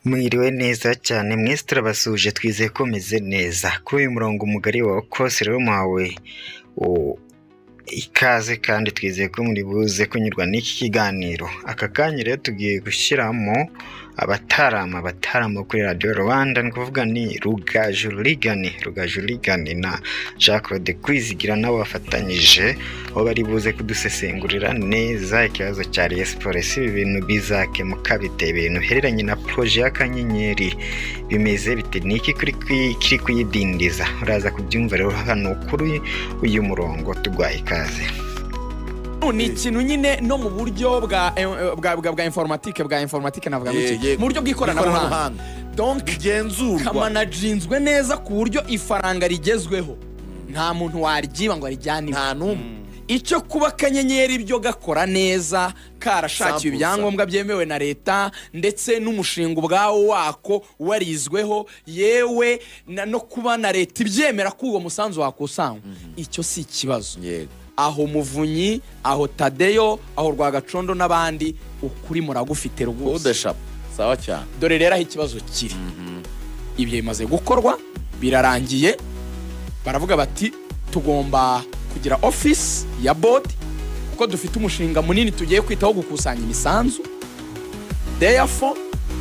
Mwiriwe neza cyane mwese, turabasuhuje, twizeye ko meze neza. Kuri uyu murongo mugari wa kose rero muhawe ikaze kandi twizeye ko muri buze kunyurwa n'iki kiganiro. Aka kanya rero tugiye gushyiramo abataramu kuri Radiyo Rwanda, ni ukuvuga ni Rugaju Rigani, Rugaju Rigani na Jean Claude Kwizigira nabo bafatanyije, aho bari buze kudusesengurira neza ikibazo cya Rayon Sports. Ese ibi bintu bizakemuka bite? Ibintu bihereranye na projet y'akanyenyeri bimeze bite? Ni iki kiri kuyidindiza? Uraza kubyumva rero hano kuri uyu murongo. Tugwaye ikaze. Ni ikintu nyine no mu buryo bwa informatique navuga ngo iki? Yego. Mu buryo bw'ikoranabuhanga, donc bigenzurwa, kamanajinzwe neza ku buryo ifaranga rigezweho nta muntu waryiba ngo arijyane iwe. Nta n'umwe. Icyo kuba akanyenyeri byo gakora neza, karashakiwe Sampusa. ibyangombwa byemewe na leta, ndetse n'umushinga ubwawo wako warizweho, yewe no kuba na leta ibyemera ko uwo musanzu wakusanywa, icyo si ikibazo. Aho Muvunyi, aho Tadeyo, aho Rwagacondo n'abandi, ukuri muragufite rwose. Udeshapu sawa cyane. Dore rero aho ikibazo kiri. Ibyo bimaze gukorwa, birarangiye, baravuga bati tugomba kugira office ya board kuko dufite umushinga munini tugiye kwitaho gukusanya imisanzu, therefore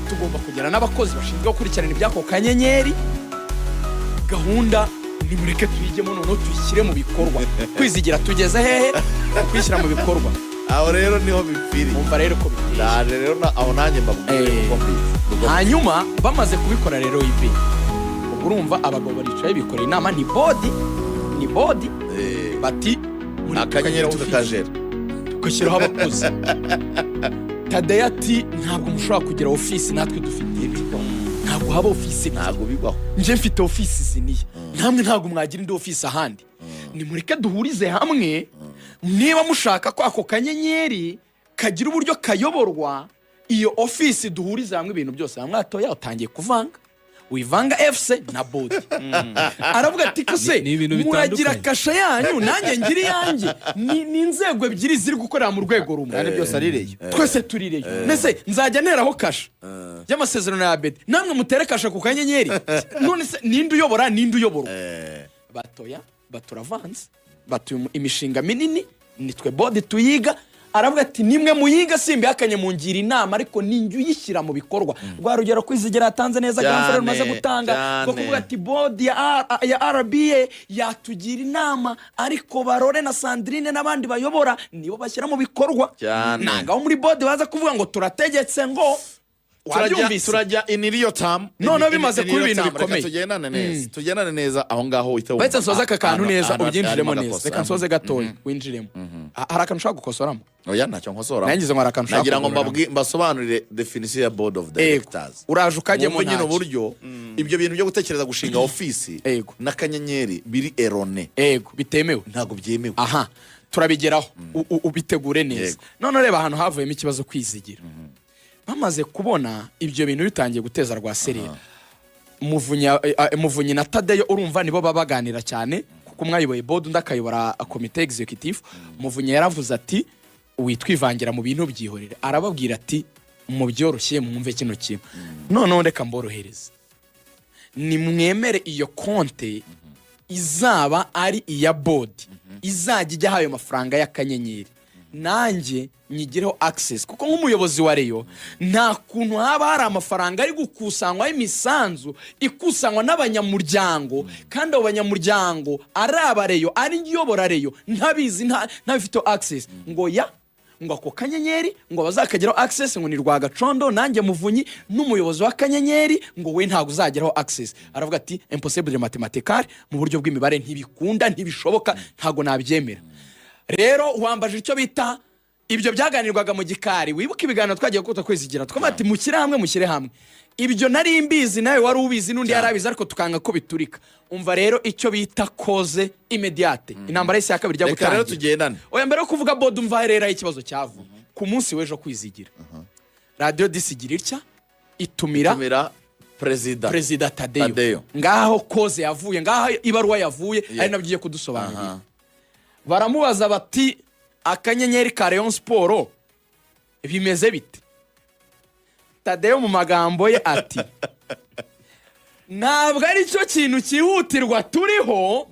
tugomba kugira n'abakozi bashinzwe gukurikirana iby'ako kanyenyeri. Gahunda nimureke tuyijyemo, noneho tuyishyire mu bikorwa. Kwizigira, tugeze hehe mu kuyishyira mu bikorwa? Aho rero niho bipfiriye. Umva rero ko biteye. Ndaje rero aho nanjye mbabwire uko mbizi. Hanyuma bamaze kubikora rero, ibi ubwo urumva abagabo baricaye bikoreye inama, ni board, ni board. Bati muri akanyenyeri tukagira office, tukakajera, tugashyiraho abakozi. Tadeyo ati ntabwo mushobora kugira ofisi natwe dufite ibi, ntabwo haba ofisi ebyiri. Ntabwo bibaho. Njye mfite ofisi ziniya, namwe ntabwo mwagira indi ofisi ahandi. Nimureke duhurize hamwe. Niba mushaka ko ako kanyenyeri kagira uburyo kayoborwa, iyo ofisi duhurize hamwe ibintu byose. Hamwe hatoya utangiye kuvanga, wivanga FC na board. Aravuga ati ko se Ni ibintu muragira bitandukanye. kashe yanyu, nanjye ngira iyanjye? Ni inzego ebyiri ziri gukorera mu rwego rumwe. Kandi byose ari Rayon. Twese turi Rayon. Mbese nzajya nteraho kashe y'amasezerano ya Abedi, namwe mutere kashe ku kanyenyeri? None se ninde uyobora, ninde uyoborwa? Batoya baturavanze, batuye imishinga minini nitwe board tuyiga. Aravuga ati nimwe muyiga, simbihakanye, mungira inama, ariko ninjye uyishyira mu bikorwa. Rwa rugero Kwizigira yatanze neza, Cyane, Grand Frère rumaze gutanga rwo kuvuga ati board ya RBA yatugira inama, ariko Barore na Sandrine n'abandi bayobora nibo bashyira mu bikorwa. Ntabwo abo muri board baza kuvuga ngo turategetse ngo wabyumvise. Turajya in real time. Noneho bimaze kuba ibintu bikomeye. Tugendane neza, tugendane neza aho ngaho uhita wumva. Uretse nsoze aka kantu neza, ahantu ubyinjiremo harimo neza. agakosa. Reka nsoze gatoya winjiremo. Hari akantu ushobora gukosoramo? Oya, ntacyo nkosora. Nanjye ngo hari akantu ushaka Nagira ngo kugororamo. mbasobanurire definition ya board of directors. Uraje ukajyemo. Mwumve nyine Ntacyo. uburyo ibyo bintu byo gutekereza gushinga ofisi n'akanyenyeri biri erroné. Ego, bitemewe. Ntabwo byemewe. Aha turabigeraho. Ubitegure neza. None reba ahantu havuyemo ikibazo. Kwizigira, bamaze kubona ibyo bintu bitangiye guteza rwa serera, Muvunyi na Tadeyo, urumva nibo baba baganira cyane kuko umwe ayoboye board, undi akayobora komite executive. Muvunyi yaravuze ati witwivangira mu bintu, byihorere. Arababwira ati mubyoroshye, mwumve kino kintu. Noneho reka mborohereze, nimwemere iyo konte izaba ari iya board, izajya ijyaho ayo mafaranga y'akanyenyeri, nanjye nyigireho access, kuko nk'umuyobozi wa Rayon nta kuntu haba hari amafaranga ari gukusanywaho imisanzu ikusanywa n'abanyamuryango, kandi abo banyamuryango ari aba Rayon, ari njye uyobora Rayon, ntabizi, ntabifiteho access, ngo ya ngo ako kanyenyeri ngo bazakageraho access ngo ni Rwagacondo, nanjye Muvunyi n'umuyobozi w'akanyenyeri, ngo we ntabwo uzageraho access. Aravuga ati impossible mathematical, mu buryo bw'imibare ntibikunda, ntibishoboka, ntabwo nabyemera. Rero wambaje icyo bita ibyo byaganirwaga mu gikari. Wibuke ibiganiro twagiye kuta Kwizigira, tukavuga ati mushyire hamwe, mushyire hamwe. Ibyo nari mbizi, nawe wari ubizi, n'undi yari abizi, ariko tukanga ko biturika. Umva rero icyo bita cause immédiate, intambara y'isi ya kabiri ijya Reka rero gutangira. tugendane. Oya, mbere yo kuvuga board, umva rero aho ikibazo cyavuye. Ku munsi w'ejo, Kwizigira, Radiyo 10 igira itya itumira Tumira perezida Perezida Tadeyo. Tadeyo. Ngaho cause yavuye, ngaho ibaruwa yavuye, ari nabyo ugiye kudusobanurira. Baramubaza bati akanyenyeri ka Rayon Sports bimeze bite? Tadeyo mu magambo ye ati: "Ntabwo ari cyo kintu cyihutirwa turiho."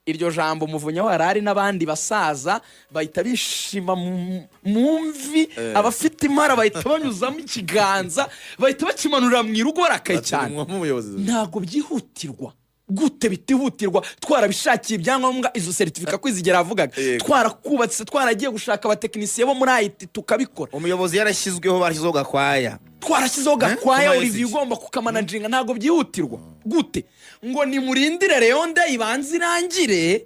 Iryo jambo, Muvunyi aho yari ari n'abandi basaza bahita bishima mu mvi, abafite impara bahita banyuzamo ikiganza, bahita bakimanurira mu irugo, barakaye cyane. Umuyobozi. Ntabwo byihutirwa gute? Bitihutirwa twarabishakiye ibyangombwa, izo certificat Kwizigera yavugaga, twarakubatse, twaragiye gushaka abatekinisiye bo muri IT tukabikora. Umuyobozi yarashyizweho, barashyizeho Gakwaya. Twarashyizeho Gakwaya. Kuma Olivier SG. ugomba kukamanaginga. Ntabwo byihutirwa gute? Ngo nimurindire Rayon Day ibanze irangire.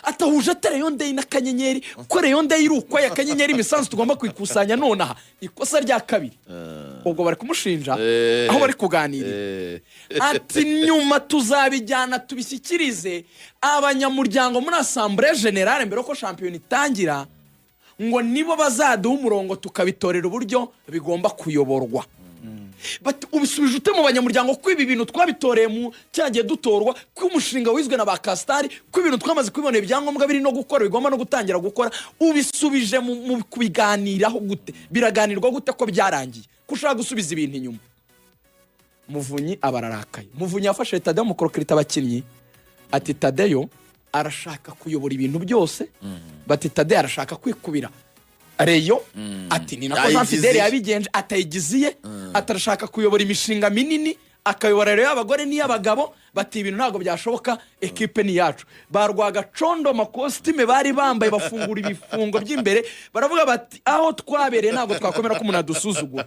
Atahuje ate Rayon Day n'akanyenyeri, ko Rayon Day iri ukwayo, akanyenyeri imisanzu tugomba kuyikusanya nonaha? Ikosa rya kabiri ubwo bari kumushinja aho bari kuganirira, ati: "Nyuma tuzabijyana tubishyikirize abanyamuryango muri assemblée générale mbere yuko shampiyona itangira, ngo nibo bazaduha umurongo tukabitorera uburyo bigomba kuyoborwa." Bati: "Ubisubije ute mu banyamuryango, ko ibi bintu twabitoreye mu cyagiye dutorwa, ko umushinga wizwe na ba Kasitari, ko ibintu twamaze kubibonera ibyangombwa, biri no gukora, bigomba no gutangira gukora? Ubisubije mu kubiganiraho gute? Biraganirwa gute ko byarangiye, ko ushaka gusubiza ibintu inyuma?" Muvunyi aba ararakaye. Muvunyi yafashe Tadeyo mukorokirita abakinnyi, ati: "Tadeyo arashaka kuyobora ibintu byose." Bati: "Tadeyo arashaka kwikubira Rayon." Ati: "Ni nako Jean Yayigize Fidele iye. yabigenje, atayigize iye." Ati: "Arashaka kuyobora imishinga minini, akayobora rero y'abagore n'iy'abagabo." Bati: "Ibintu ntabwo byashoboka, ekipe ni iyacu." Ba Rwagacondo amakositime bari bambaye bafungura ibifungo by'imbere, baravuga bati: "Aho twabereye ntabwo twakwemera ko umuntu adusuzugura."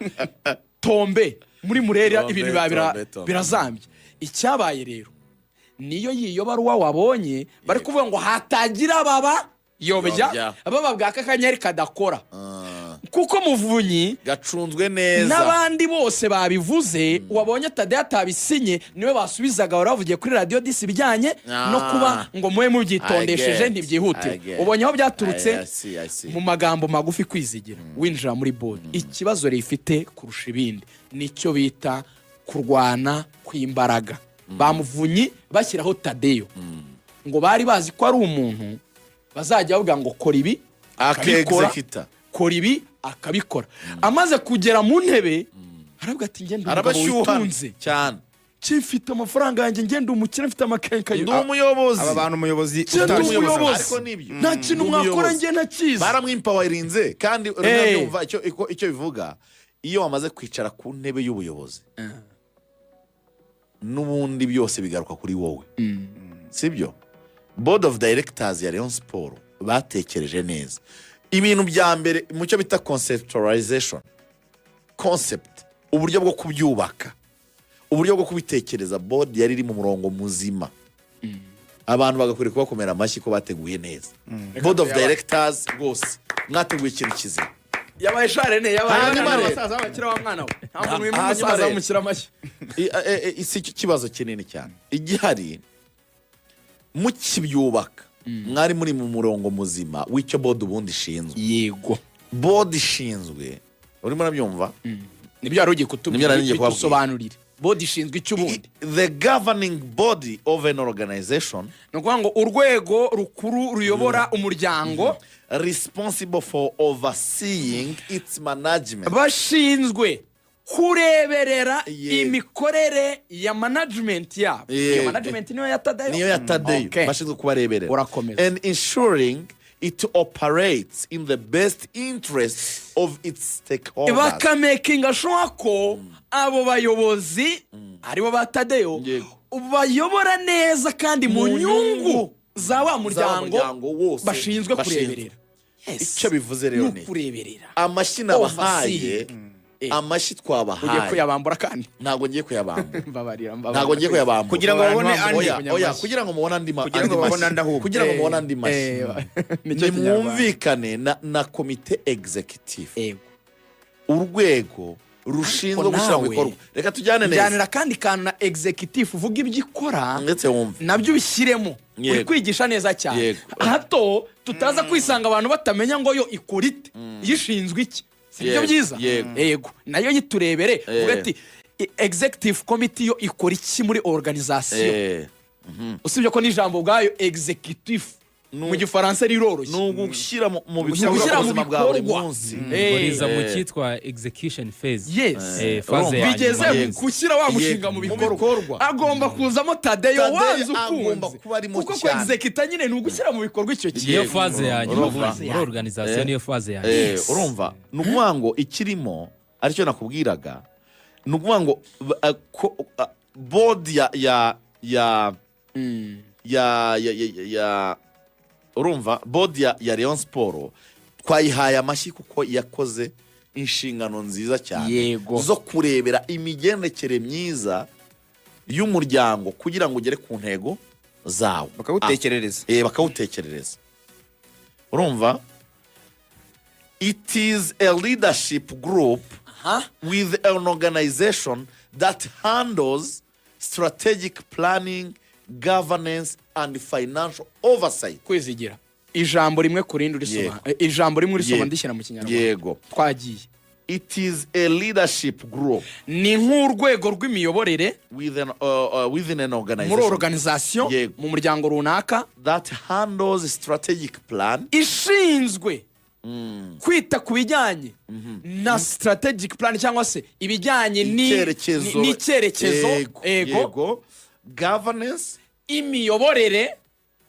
Tombe muri Murera. Tombe, Ibintu biba tombe, tombe. birazambye. Icyabaye rero niyo yiyo baruwa wabonye bari kuvuga ngo hatagira baba yobya Yobya. bababwira ko akanyenyeri kadakora, kuko Muvunyi gacunzwe neza n'abandi bose babivuze. Wabonye Tadeyo atabisinye, niwe basubizaga, wari wavugiye kuri Radiyo 10 ibijyanye no kuba ngo mube mubyitondesheje, I get, ntibyihutirwa. I get. Ubonye aho byaturutse? I see, I see. Mu magambo magufi, Kwizigira, winjira muri board, ikibazo rifite kurusha ibindi nicyo bita kurwana kw'imbaraga. Ba Muvunyi bashyiraho Tadeyo ngo bari bazi ko ari umuntu bazajya bavuga ngo kora ibi, akabikora, Akexecuta. kora ibi, akabikora. Amaze kugera mu ntebe aravuga ati: "Ngenda umugabo Arabashyuha witunze cyane. mfite amafaranga yanjye, ngenda umukire, mfite amakenkayo." Ndi umuyobozi. Aba bantu umuyobozi Ngenda utashye. umuyobozi. Ariko nibyo. Nta kintu Ndi mwakora umuyobozi. njye ntakizi. Baramwimpawarinze kandi urabyumva icyo bivuga iyo wamaze kwicara ku ntebe y'ubuyobozi, n'ubundi byose bigaruka kuri wowe, sibyo? Board of directors ya Rayon Sport batekereje neza. Ibintu bya mbere mu cyo bita conceptualization, concept, uburyo bwo kubyubaka, uburyo bwo kubitekereza, board yari iri mu murongo muzima. Abantu bagakwiriye kubakomera amashyi ko bateguye neza. Board of directors rwose mwateguye ikintu kizima. Yabaye sharene, yabaye Hanyuma rero- abasaza b'abakire wa mwana we, nta muntu wima Hanyuma umusaza rero- bamushyira amashyi. Si cyo kibazo kinini cyane igihari. Mukibyubaka mwari muri mu murongo muzima w'icyo board ubundi ishinzwe. Board ishinzwe, urimo urabyumva? Nibyo wari ugiye Nibyo kutubwira. nari ngiye kubabwira. Bitusobanurire, board ishinzwe icyo ubundi? The governing body of an organization. Ni ukuvuga ngo urwego rukuru ruyobora umuryango. Responsible for overseeing its management. Bashinzwe kureberera imikorere ya management yabo. Iyo management niyo ya Tadeyo. Niyo ya Tadeyo. Bashinzwe kubareberera Urakomeza. and ensuring it operates in the best interest of its stakeholders. Bakamakinga sure ko abo bayobozi aribo ba Tadeyo bayobora neza kandi mu Mu nyungu nyungu za wa za wa muryango muryango wose bashinzwe bashinzwe. kureberera. Yes. Icyo bivuze rero ni ni ukureberera. Amashyi nabahaye, Oversee. Amashyi Ugiye twabahaye. kuyabambura kandi. Ntabwo ngiye kuyabambura. Mbabarira, mbabarira. Ntabwo ngiye kuyabambura. Kugira ngo babone andi. Oya, oya, kugira ngo mubone andi Kugira andi ngo babone mashyi. andi ahubwo. Kugira ngo mubone andi mashyi. Nicyo Kinyarwanda. Nimwumvikane na komite executive, urwego rushinzwe Ariko gushyira mu nawe, bikorwa. Reka tujyane neza. Njyanira akandi kantu na executive, uvuga ibyo ikora Ndetse wumve. nabyo ubishyiremo. Uri kwigisha neza cyane. Hato tutaza kwisanga abantu batamenya ngo yo ikora ite, yishinzwe iki, si byo? Byiza. Yego. Yego, nayo yiturebere, uvuge ati: "Executive committee yo ikora iki muri organisation?" Usibye ko n'ijambo ubwayo executive Mu Gifaransa riroroshye. Ni ugushyira mu Gushyira bikorwa mu ubuzima bwa buri bikorwa. munsi. Buriza mu cyitwa execution phase. Yes. Phase ya Bigeze nyuma. Yego. gushyira wa mushinga Yego. mu Mu bikorwa, bikorwa. agomba kuzamo Tadeyo. Tadeyo Wanze agomba ukunze, kuba arimo kuko cyane. kwexecuta nyine ni ugushyira mu bikorwa icyo kintu. Niyo phase ya nyuma Urumva? muri organisation, niyo phase ya nyuma. Urumva, ni ukuvuga ngo ikirimo aricyo nakubwiraga, ni ukuvuga ngo board ya urumva, board ya Rayon Sport twayihaye amashyi kuko yakoze inshingano nziza cyane zo kurebera imigendekere myiza y'umuryango kugira ngo ugere ku ntego zawo. Bakawutekerereza. Bakawutekerereza. Urumva, it is a leadership group with an organization that handles strategic planning, governance and financial oversight. Kwizigira, ijambo rimwe ku rindi urisoma. Yego. Ijambo rimwe urisoma, Yego. ndishyira mu Kinyarwanda. Yego. Twagiye. It is a leadership group Ni nk'urwego rw'imiyoborere within an organization muri organisation, mu muryango runaka, that handles strategic plan, ishinzwe kwita ku bijyanye na strategic plan cyangwa se ibijyanye icyerekezo, n'icyerekezo. Yego, Ego. yego. Governance, Imiyoborere,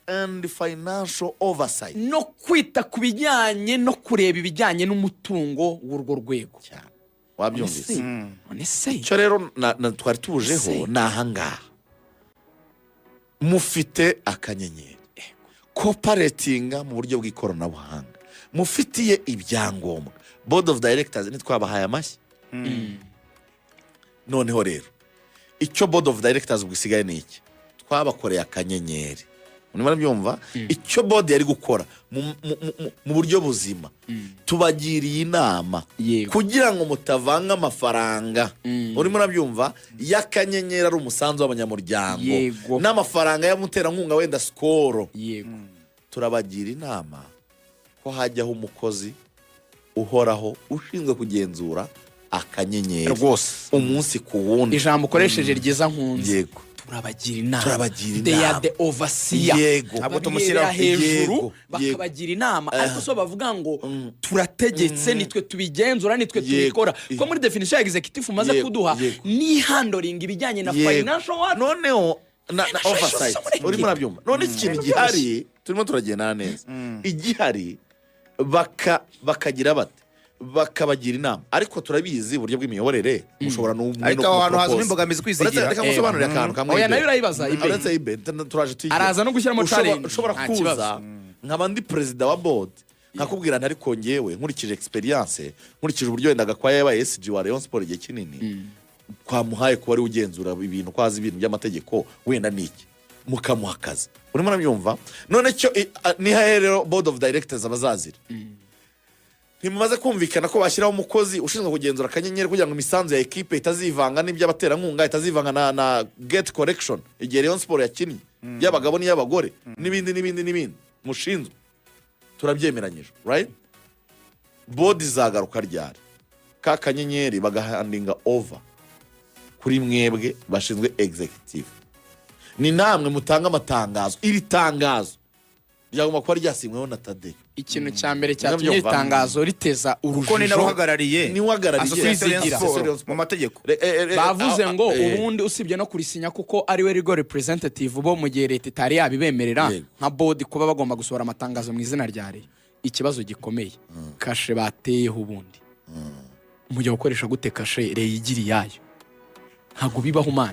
and financial oversight. No kwita ku bijyanye no kureba ibijyanye n'umutungo w'urwo rwego. Cyane, wabyumvise. None se Icyo rero twari tubujeho ni ahangaha: mufite akanyenyeri koparetinga mu buryo bw'ikoranabuhanga, mufitiye ibyangombwa. Board of directors ntitwabahaye amashyi? Noneho rero icyo board of directors ubwo isigaye ni iki? Twabakoreye akanyenyeri, murimo murabyumva? Icyo board yari gukora mu buryo buzima, tubagiriye inama kugira ngo mutavanga amafaranga, urimo urabyumva, y'akanyenyeri ari umusanzu w'abanyamuryango n'amafaranga y'umuterankunga wenda Skol. Turabagira inama ko hajyaho umukozi uhoraho ushinzwe kugenzura akanyenyeri umunsi ku wundi. Ijambo ukoresheje ryiza nkunze. Turabagira inama. Turabagira They are inama. the overseer. Ntabwo Babirebera tumushyiraho. hejuru, bakabagira inama, ariko so bavuga ngo turategetse, nitwe tubigenzura, nitwe tubikora, ko muri definition ya executive umaze kuduha ni handling ibijyanye na financial what? Noneho na Financial oversight. issues. Urimo urabyumva? None ikintu gihari, turimo turagendana neza, igihari bakagira bate? Bakabagira inama, ariko turabizi uburyo bw'imiyoborere mushobora Ariko no aho hantu hazamo kumupropose. imbogamizi, Kwizigira. Reka ngusobanurire akantu kamwe, Oya, Ibe. nayo urayibaza, Ibe. Uretse Ibe, turaje tuyige. Araza no gushyiramo challenge. Ushobora Nta kuza kibazo. nkaba ndi perezida wa board, nkakubwira nti ariko ngewe nkurikije experience, nkurikije uburyo wenda Gakwaya yabaye SG wa Rayon Sport igihe kinini, twamuhaye kuba ari we ugenzura ibintu, ko azi ibintu by'amategeko, wenda ni iki, mukamuha akazi. Urimo urabyumva? None cyo ni hehe rero board of directors abazazira? Ntimumaze kumvikana ko bashyiraho umukozi ushinzwe kugenzura akanyenyeri kugira ngo imisanzu ya ekipe itazivanga n'iby'abaterankunga, itazivanga na gate collection igihe Rayon Sport yakinnye, y'abagabo n'iy'abagore, n'ibindi n'ibindi n'ibindi mushinzwe? Turabyemeranyije, right? Board izagaruka ryari ka kanyenyeri bagahandinga over kuri mwebwe bashinzwe executive? Ni namwe mutanga amatangazo. Iri tangazo ryagomba kuba ryasinyweho na Tadeyo. Ikintu cya mbere cyatumye Ndabyumva. itangazo riteza Kuko ni nawe urujijo, uhagarariye Niwe uhagarariye Association Rayon Kwizigira. Sport mu mategeko. Bavuze ngo ubundi usibye no kurisinya, kuko ari we legal representative bo mu gihe leta itari yabibemerera nka board kuba bagomba gusohora amatangazo mu izina rya leta. Ikibazo gikomeye, kashe bateyeho. Ubundi mujya gukoresha gute kashe Rayon igira iyayo? Ntabwo bibaho, man.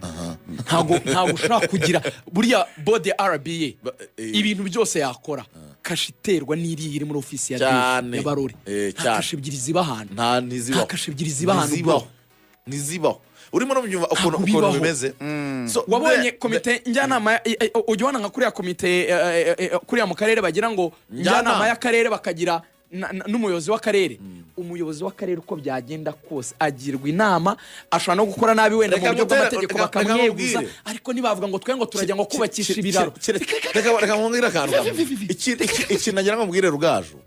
Ntabwo ushobora kugira buriya board ya RBA, ibintu byose yakora, kashe iterwa n'iriya iri muri ofisi ya Cyane. ya Barore. Nta kashe ebyiri ziba ahantu. Nta, ntizibaho. Nta kashe ebyiri ziba ahantu, bro. Ntizibaho, ntizibaho. Urimo urabyumva ukuntu Ntabwo ukuntu bibaho. bimeze? So, Wabonye komite njyanama ujya ubona nka kuriya komite kuriya mu karere bagira ngo njyanama Njyanama. y'akarere, bakagira n'umuyobozi w'akarere. Umuyobozi w'akarere uko byagenda kose agirwa inama, ashobora no gukora nabi wenda mu Reka buryo bw'amategeko reka bakamweguza, nkubwire. ariko ntibavuga ngo twe ngo turajya ngo kubakisha ibiraro. Reka nkubwire akantu kamwe. Iki nagira ngo mbwire Rugaju,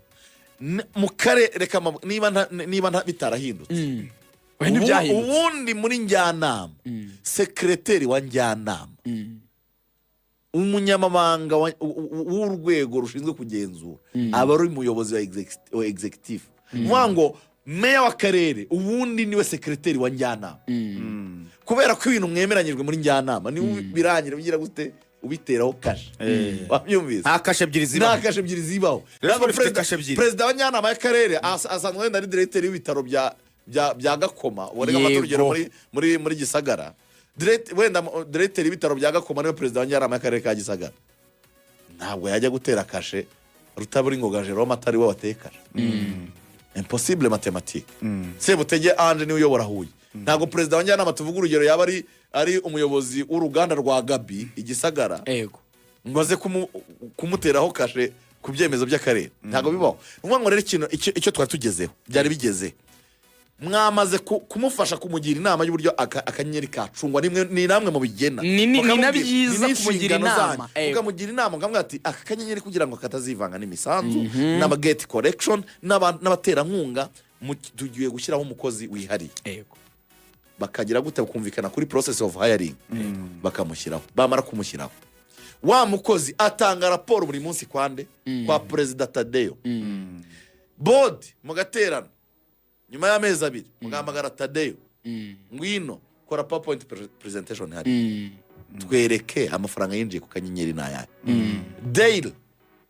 mu karere, reka niba bitarahindutse. Oya, ntibyahindutse. Ubundi muri njyanama, sekereteri wa njyanama Umunyamabanga w'urwego rushinzwe kugenzura aba ari umuyobozi wa executive. Ni ngo meya w'akarere ubundi niwe secretary wa njyanama, kubera ko ibintu mwemeranyijwe muri njyanama niwe birangira bigira gute, ubiteraho kashe. Wabyumvise? Nta kashe ebyiri Nta zibaho. kashe ebyiri zibaho. Rayon Ntabwo Sports ifite kashe ebyiri. Perezida wa njyanama y'akarere asanzwe wenda ari directeur w'ibitaro bya Gakoma. Reka mfate urugero muri Gisagara. Wenda directeur w'ibitaro bya Gakoma niwe perezida wa njyanama y'akarere ka Gisagara. Ntabwo yajya gutera kashe Rutaburingoga Jerome atari we wateye kashe. Impossible mathématique. Sebutege Ange niwe uyobora Huye. Ntabwo perezida wa njyanama, tuvuga urugero, yaba ari umuyobozi w'uruganda rwa Gabi i Gisagara ngo aze kumuteraho kashe ku byemezo by'akarere. Ntabwo bibaho. Ni ukuvuga ngo rero ikintu icyo twari tugezeho byari bigeze, mwamaze kumufasha, kumugira inama y'uburyo akanyenyeri kacungwa. Ni namwe mubigena. Ni na Mukamubwira, byiza ni kumugira n'inshingano inama. zanyu. Mukamugira inama, mukamubwira ati aka kanyenyeri kugira ngo katazivanga n'imisanzu n'ama gate collection n'abaterankunga, tugiye gushyiraho umukozi wihariye. Bakagira gute, bakumvikana kuri process of hiring, bakamushyiraho. Bamara kumushyiraho, wa mukozi atanga raporo buri munsi kwande? Kwa Perezida Tadeyo. Board mugaterana nyuma y'amezi 2, mugahamagara Tadeyo: "Ngwino kora PowerPoint presentation hari, twereke amafaranga yinjiye ku kanyenyeri ni ayahe daily,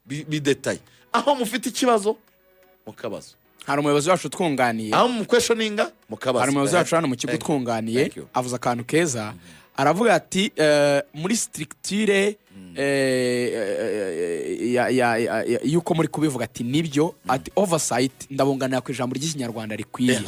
bidetaye." Aho mufite ikibazo mukabazo. Hari umuyobozi wacu utwunganiye. Aho muquestioninga mukabaza. Hari umuyobozi wacu hano mu kigo Thank you. utwunganiye. Thank you. Avuze akantu keza, aravuga ati muri structure y'uko muri kubivuga, ati nibyo, ati oversight, ndabunganira ku ijambo ry'Ikinyarwanda rikwiye,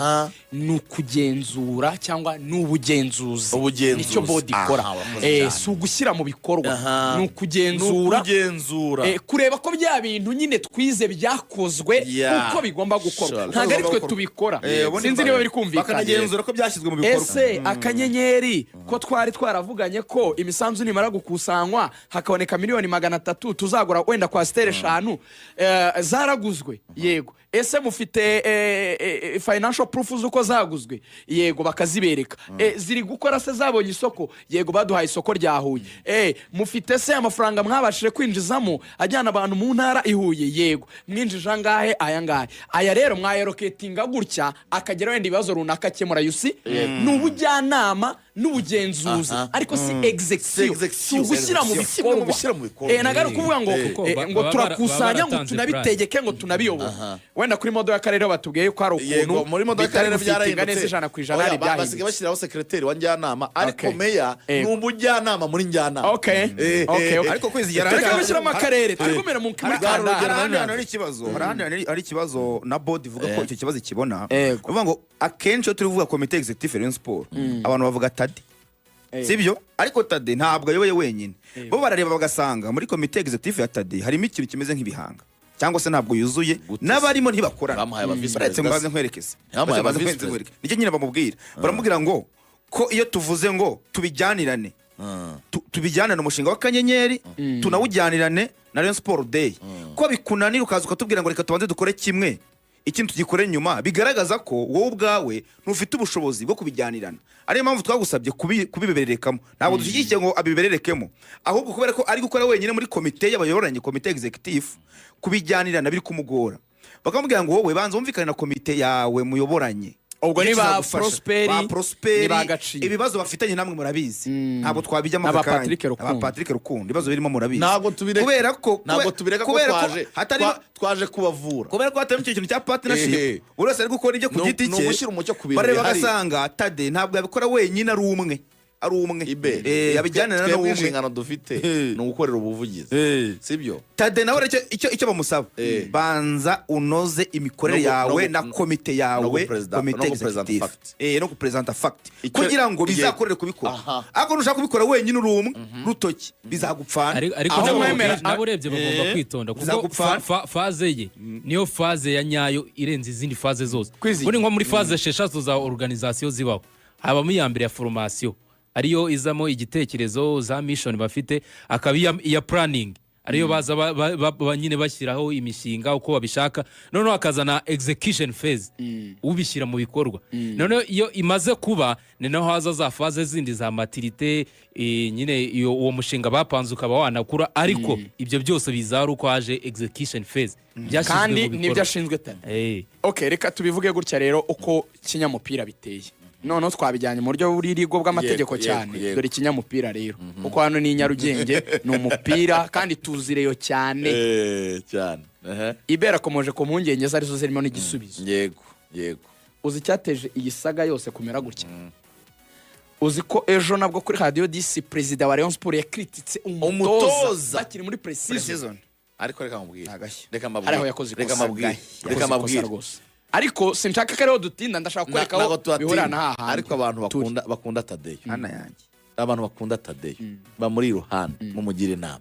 ni ukugenzura cyangwa ni ubugenzuzi. Ubugenzuzi. Nicyo board ikora. Aha, wakoze cyane. Si ugushyira mu bikorwa, ni Ni ukugenzura. ukugenzura. Kureba ko bya bintu nyine twize byakozwe uko bigomba gukorwa. Ntabwo ari twe tubikora. Ubundi Sinzi niba biri kumvikana. Bakanagenzura ko byashyizwe mu bikorwa. Ese akanyenyeri ko twari twaravuganye ko imisanzu nimara gukusanywa hakaboneka miliyoni 300 tuzagura wenda coaster 5, zaraguzwe? Yego. Ese mufite financial proof z'uko zaguzwe? Yego, bakazibereka. Ziri gukora se? Zabonye isoko? Yego, baduhaye isoko rya Huye. Mufite se amafaranga mwabashije kwinjizamo ajyana abantu mu ntara i Huye? Yego. Mwinjije angahe? Aya ngahe. Aya rero mwayallocatinga gutya akagera wenda ibibazo runaka akemura. Yusi ni ubujyanama n'ubugenzuzi, ariko si execution. Si execution. Si ugushyira mu Si kimwe mu bikorwa. gushyira mu bikorwa. Ntabwo ari ukuvuga ngo Kuko ngo baba turakusanya ngo baratanze. tunabitegeke, ngo tunabiyobore. Wenda kuri model y'akarere batubwiye ko hari Yego, ukuntu muri model bitari y'akarere gufitinga byarahindutse. neza 100%. Oya, Hari basigaye ibyahindutse. bashyiraho secretary wa njyanama, ariko meya ni umujyanama muri njyanama. Okay. Ariko kwezi yari Tureke gushyiramo akarere, twigumire muri Hari kandara. Ahandi hantu hari ikibazo, hari ahandi hantu hari ikibazo na board ivuga ko icyo kibazo ikibona. Uvuga ngo akenshi iyo turi kuvuga komite executive ya Rayon Sport, abantu bavuga Tade, sibyo? Ariko Tade ntabwo ayoboye wenyine. Bo barareba bagasanga muri komite executive ya Tade harimo ikintu kimeze nk'ibihanga, cyangwa se ntabwo yuzuye. Gute se? N'abarimo ntibakorana. Bamuhaye aba vice Baretse perezida mbaze se. nkwerekeze. Bamuhaye aba Baretse mbaze vice nkwereke, nkwereke. Nicyo nyine bamubwira, baramubwira ngo ko iyo tuvuze ngo tubijyanirane, tubijyanane umushinga w'akanyenyeri, tunawujyanirane na Rayon Sport Day, ko bikunanira ukaza ukatubwira ngo reka tubanze dukore kimwe, ikindi tugikore nyuma, bigaragaza ko wowe ubwawe ntufite ubushobozi bwo kubijyanirana. Ariyo mpamvu twagusabye kubibererekamo. Ntabwo dushyigikiye ngo abibererekemo, ahubwo kubera ko ari gukora wenyine muri komite y'abayoboranye, komite executive, kubijyanirana biri kumugora. Bakamubwira ngo wowe banza wumvikane na komite yawe muyoboranye. Ubwo ni Nicyo ba kizagufasha. Prosperi, Ba Prosperi, ni ba Gacinya. Ibibazo bafitanye namwe murabizi, ntabwo twabijyamo N'aba aka kanya. Patrick Rukundo. Aba Patrick Rukundo, ibibazo birimo murabizi. Ntabwo tubireka. Kubera ko Ntabwo tubireka ko kubera twaje hatari twaje kubavura. Kubera ko hatarimo icyo kintu cya partnership, buri wese ari gukora ibyo ku giti Ni cye. ugushyira umucyo ku bintu Bareba bihari. bagasanga Tade ntabwo yabikora wenyine ari umwe, ari umwe. Ibe Yabijyanira twebwe n'umwe. inshingano dufite ni ugukorera ubuvugizi, sibyo? Tade nawe rero icyo bamusaba, banza unoze imikorere yawe na komite yawe, komite No gupresenta executive. Fact. No gupresenta fact kugira ngo bizakorere kubikora. Ariko nushaka kubikora wenyine uri umwe rutoki, bizagupfana. Ariko Aho mwemera- nabo urebye bagomba kwitonda kuko Bizagupfana. Phase ye niyo phase ya nyayo irenze izindi phase zose. Kwizigira. Ubundi nko muri phase 6 za organisation zibaho, habamo iya mbere ya formation, ariyo izamo igitekerezo za mission bafite, akaba iya planning. Ariyo baza nyine bashyiraho imishinga uko babishaka, noneho hakazana execution phase, ubishyira mu bikorwa. Noneho iyo imaze kuba, ni naho haza za phase zindi za maturité, nyine iyo uwo mushinga bapanze ukaba wanakura, ariko ibyo byose biza ari uko haje execution phase, byashyizwe Kandi mu bikorwa. nibyo ashinzwe tani. Okay, reka tubivuge gutya rero uko kinyamupira biteye. Noneho twabijyanye mu buryo buririgo bw'amategeko cyane. Dore ikinyamupira rero, kuko hano ni i Nyarugenge, ni umupira kandi tuzireyo cyane. Cyane. Ehe. Ibera akomoje ku mpungenge ze, arizo zirimo n'igisubizo. yego yego Uzi icyateje iyi saga yose kumera gutya? Uzi ko ejo nabwo kuri Radiyo 10 perezida wa Rayon Sport yakrititse umutoza Umutoza. bakiri muri pre-season? Pre-season. Ariko reka mubwire. Agashya. Reka Hariho mbabwire. yakoze Reka ikosa. mbabwire. Yakoze Reka ikosa mbabwire. rwose, ariko sinshaka ko ariho dutinda, ndashaka kwereka Ntabwo aho tuhatinda. bihurira na hahandi Ariko abantu turi. bakunda Tadeyo, Hana yanjye. abantu bakunda Tadeyo bamuri iruhande, mumugire inama.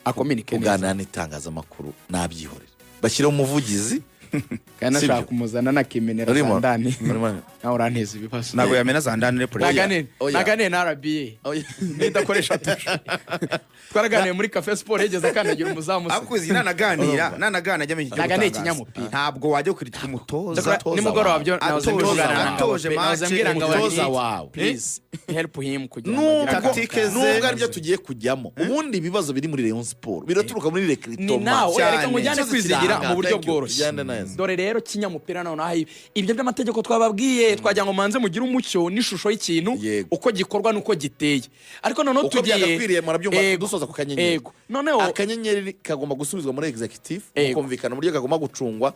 Akominike neza. Kuganira n'itangazamakuru nabyihorera, bashyiraho umuvugizi. Kandi Sibyo. nashaka kumuzana nakimenera zandani. Nawe uranteza ibibazo. Ntabwo yamena za ndani repure. Naganire Oya. naganire na RBA Oya. nidakoresha tushe. Twaraganiye muri Cafe Sport, yigeze akandagira umuzamu se? Akuzi nanaganira Urumva. nanaganira ajya mu kintu cyo Naganiriye gutangaza. ikinyamupira. Ntabwo wajya ukuritika umutoza. Umutoza Nimugoroba wawe. byo nahoze Atoje- mbivugana na atoje Ngabo pe, nahoze match, mbwira Ngabo umutoza nti, wawe. please help him kugira ngo agire akantu Tactique ze. Nubwo aribyo tugiye kujyamo, ubundi ibibazo biri muri Rayon Sport biraturuka muri Ni recrutement. nawe Cyane. reka ngujyane Ikibazo kwizigira kiranga. mu buryo Thank you. bworoshye. Tujyane neza. Dore rero kinyamupira, noneho ibyo by'amategeko twababwiye, twagira ngo manze mugire umucyo n'ishusho y'ikintu, uko gikorwa n'uko giteye, ariko noneho Uko tugiye byagakwiriye murabyumva. Ego. Dusoza ku kanyenyeri. Ego. Noneho Akanyenyeri kagomba gusubizwa muri executive, mukumvikana uburyo kagomba gucungwa,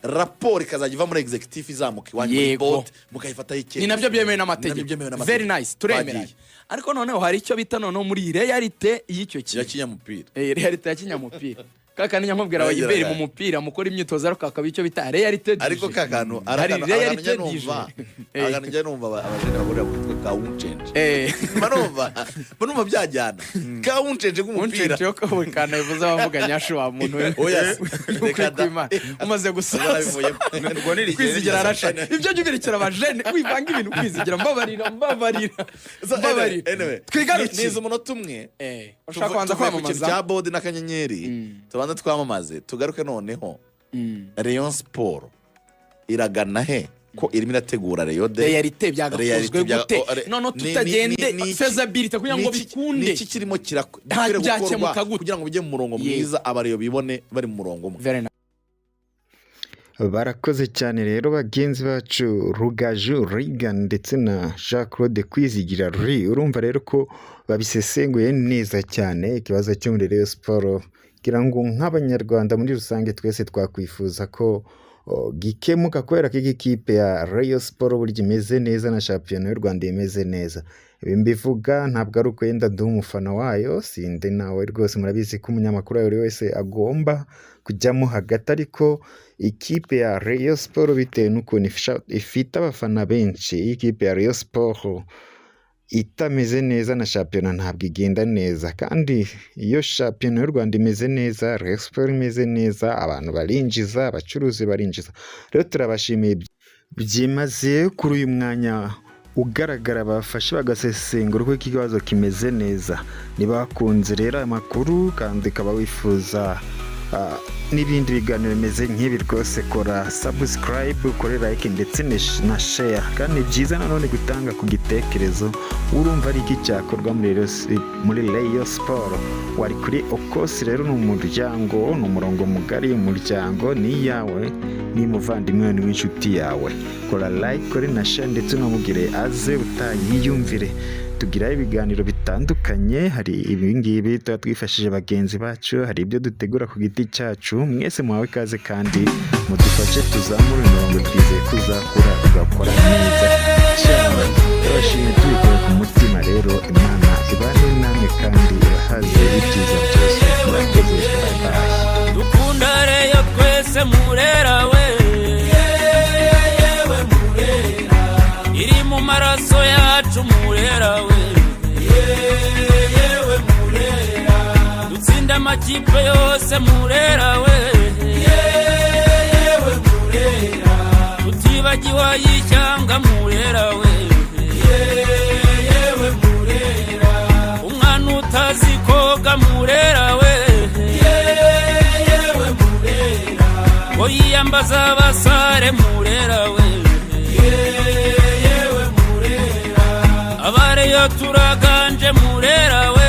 raporo ikazajya iva muri executive izamuka iwanyu muri board, mukayifataho icyemezo. Ni nabyo byemewe Ni nabyo n'amategeko. byemewe n'amategeko. Very nice, turemeranya. Twagiye. Ariko noneho hari icyo bita noneho muri réalité y'icyo Ya kintu. kinyamupira. Réalité ya kinyamupira, kakandi nyamubwira Yageraga. abayiberi mu mupira mukora imyitozo, ariko hakaba icyo bita réalité du Ariko jeu. ka kantu Hari réalité njya du numva jeu. akantu njya numva abajene bahurira ku kitwa ka wuncence. Mba numva byajyana ka wuncence k'umupira. Uncenje yo kabukana bivuze abavuga nyashu wa muntu we. Oya se. Ukuri Reka da. kw'Imana. Umaze gusaza. Barabivuyemo. Ubwo ni rigere. Kwizigira arasha ibyo jya ubirekera abajene wivanga ibintu. Kwizigira, mbabarira, mbabarira, So, anyway, mbabarira. anyway, Twigarukire. niza umunota umwe. Ushaka kubanza Tuvuye ku kintu kwamamaza? cya board n'akanyenyeri, tubanze twamamaze, tugaruke. Noneho Rayon Sport iragana he ko irimo irategura Rayon Day? Réalité byagakozwe Réalité gute? Noneho tutagende faisabilité kugira ngo bikunde. Ni iki kirimo gikwiriye gukorwa Byakemuka gute? kugira ngo bijye mu murongo mwiza, abareyo bibone bari mu murongo umwe? Very nice. Barakoze cyane rero bagenzi bacu Rugaju Regan ndetse na Jean Claude Kwizigira Ruri. Urumva rero ko babisesenguye neza cyane ikibazo cyo muri Rayon Sport, kugira ngo nk'Abanyarwanda muri rusange twese twakwifuza ko gikemuka, kubera ko iyi kipe ya Rayon Sport burya imeze neza na shampiyona y'u Rwanda imeze neza. Ibi mbivuga ntabwo ari uko yenda ndi umufana wayo, sindi nawe rwose, murabizi ko umunyamakuru uwo ari we wese agomba kujyamo hagati, ariko ikipe ya Rayon Sport bitewe n'ukuntu ifite abafana benshi, iyi kipe ya Rayon Sport itameze neza na shampiyona ntabwo igenda neza. Kandi iyo shampiyona y'u Rwanda imeze neza, Rayon Sport imeze neza, abantu barinjiza, abacuruzi barinjiza. Rero turabashimiye byimazeyo kuri uyu mwanya ugaragara bafashe bagasesengura uko ikibazo kimeze neza. Niba wakunze rero aya makuru kandi ukaba wifuza n'ibindi biganiro bimeze nk'ibi, rwose kora subscribe, ukore like ndetse na share. Kandi ni byiza nanone gutanga ku gitekerezo, urumva ari iki cyakorwa muri Rayon Sport. Wari kuri Okosi rero, ni umuryango, ni umurongo mugari, umuryango ni iyawe, ni umuvandimwe, ni w'inshuti yawe. Kora like, kore na share, ndetse unamubwire aze utayiyumvire. Tugiraho ibiganiro bitandukanye, hari ibingibi tuba twifashishije bagenzi bacu, hari ibyo dutegura ku giti cyacu. Mwese muhawe ikaze kandi mudufashe tuzamure umurongo, twizeye ko uzakura ugakora neza cyane. Turabashimiye tubikuye ku mutima rero, Imana ibane namwe kandi ibahaze ibyiza byose. Murakoze, bye bye. Dukunda Reyo twese, Murera we, yewe Murera, iri mu maraso yacu, Murera we, yewe Murera, dutsinda amakipe yose, Murera we, yewe Murera, tutibagiwe ay'ishyanga, Murera we, yewe Murera, umwana utazi koga, Murera. Twiyambaza abasare Murera we, yewe Murera, abareyo turaganje Murera we.